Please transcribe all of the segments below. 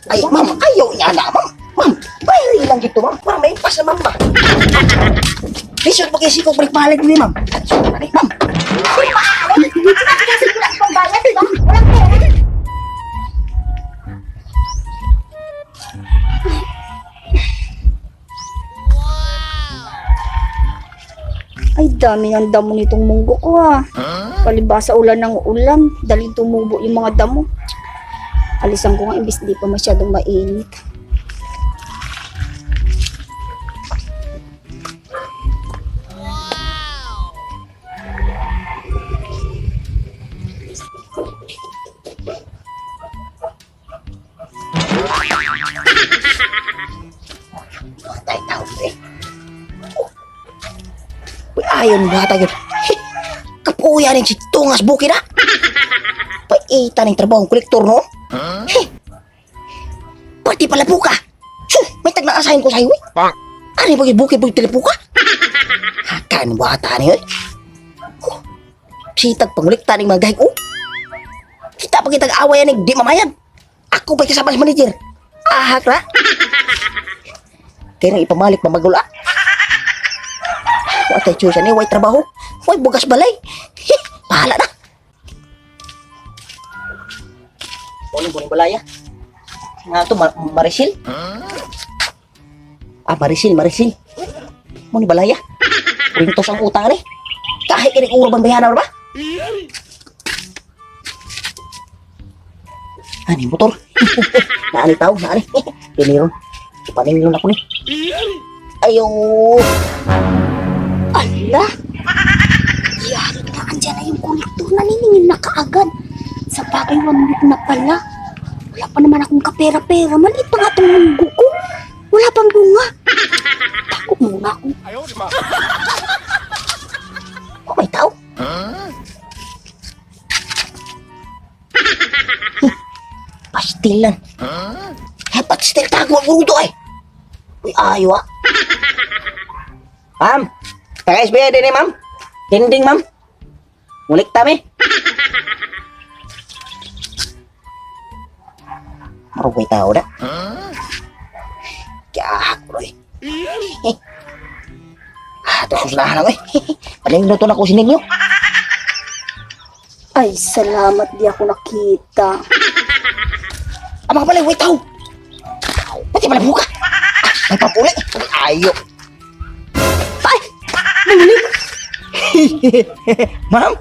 Ay, ma'am, ayaw niya na, ma'am. Ma'am, bayari lang dito, ma'am. Para may impas na, ma'am ba? Lisod pa kasi kung balik-balik ni ma'am. Ma'am, Di ba? Sinabi kasi wala akong bayad, di ba? Walang pera. Ay, dami ng damo nitong munggo ko ah. Palibasa ulan ng ulan, daling tumubo yung mga damo. Alisan ko nga imbis di pa masyadong mainit. Patay tao eh. Uy, ayon bata yun. Heh, kapuya rin si Tungas Bukid ah. Paita ng trabaho ng kolektor no? Heh, pati pala puka. Sus, may tag-naasahin ko sa'yo eh. Ano ba yung bukid bukid puka? Hakan bata niyo eh. Oh, sitag pangulikta ng mga gahig oh. Kita pa kitag away yan di mamayan. Ako pa'y kasama sa manager. Ahak na. Kaya nang ipamalik mamagula. Wa tay tsusa ni, way trabaho, way bugas balay. Heh, bahala na. Kunin ko ni balaya. Nga to, Marisil? Ah, Marisil, Marisil. Mo ni balaya. Rintos ang utang ni. Kahit kinig uro bang bayana ba? Ani motor. Naani tao, naani. Piniron. Ipaningin ako ni. Ayo. Ala! Yari na, andyan na yung kolektor. Naniningil na kaagad. Sa bagay, 1 week na pala. Wala pa naman akong kapera-pera. Maliit pa nga itong munggo ko. Wala pang bunga. Tako muna ako. Oh, may tao. Pastilan. Eh, pastil tago ang ulo eh. Uy, ayo ah. Ma'am, taga SBI din eh, ma'am. Dinding, ma'am. Mulik tami. Marugay tao na. Kaya ako eh. Ah, tapos na lang eh. Palingluto na ko si ninyo. Ay, salamat di ako nakita. Ang mga balay, wait tao. Pati pala buka. Ah, may papuli. Ayo. Ay! Nanguli! Ma'am,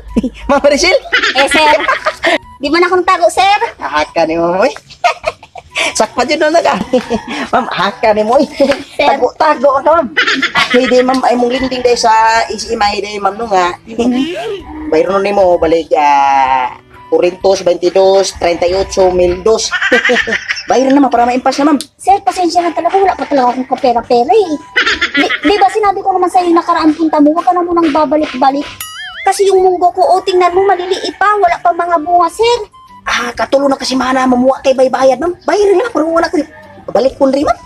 Ma'am Maricel. Eh, sir. Di man akong tago, sir. Haka ni mo, eh. Sakpa dyan na ka. Ma'am, haka ni mo, eh. Sir. Tago-tago ka, ma'am. Ay, di, ma'am, ay mong linding dahil sa ICMI di, ma'am, no nga. Bayroon ni mo, balik, 42, 22, 38, 1002. Bayroon naman para maimpas na, ma'am. Sir, pasensya na talaga. Wala pa talaga akong kapera-pera eh. Di ba sinabi ko naman sa'yo yung nakaraan punta mo, huwag ka na munang babalik-balik. Kasi yung munggo ko, oh, tingnan mo, maliliit pa. Wala pa mga bunga, sir. Ah, katulo na kasi mana, mamuha kay baybayad, ma'am. Bayroon na, pero wala ko. Balik ko rin, ma'am.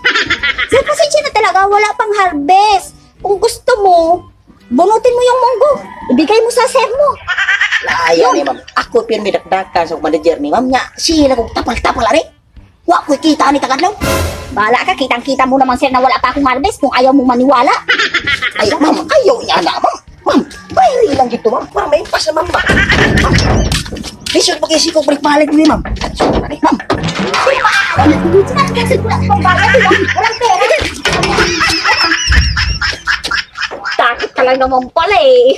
Sir, pasensya na talaga. Wala pang harvest. Kung gusto mo, bunutin mo yung munggo. Ibigay mo sa sir mo. Layo ni ma'am. Ako pirmi dakdakan sa manager ni ma'am nya. Sila kong tapal-tapal ani. Wa ko'y kita ni tagadlaw. Bahala ka, kitang-kita mo naman, sir, na wala pa akong harvest kung ayaw mong maniwala. Ay, ma'am, ayaw niya na, ma'am. Ma'am, bayari lang dito, ma'am. Para may impas na, ma'am ba? Ma'am, lisod pa kasi kung balik-balik ni ma'am. Ma'am, Sinabi kasi wala pang bayad, di ba? Walang pera. Takot ka lang naman pala eh.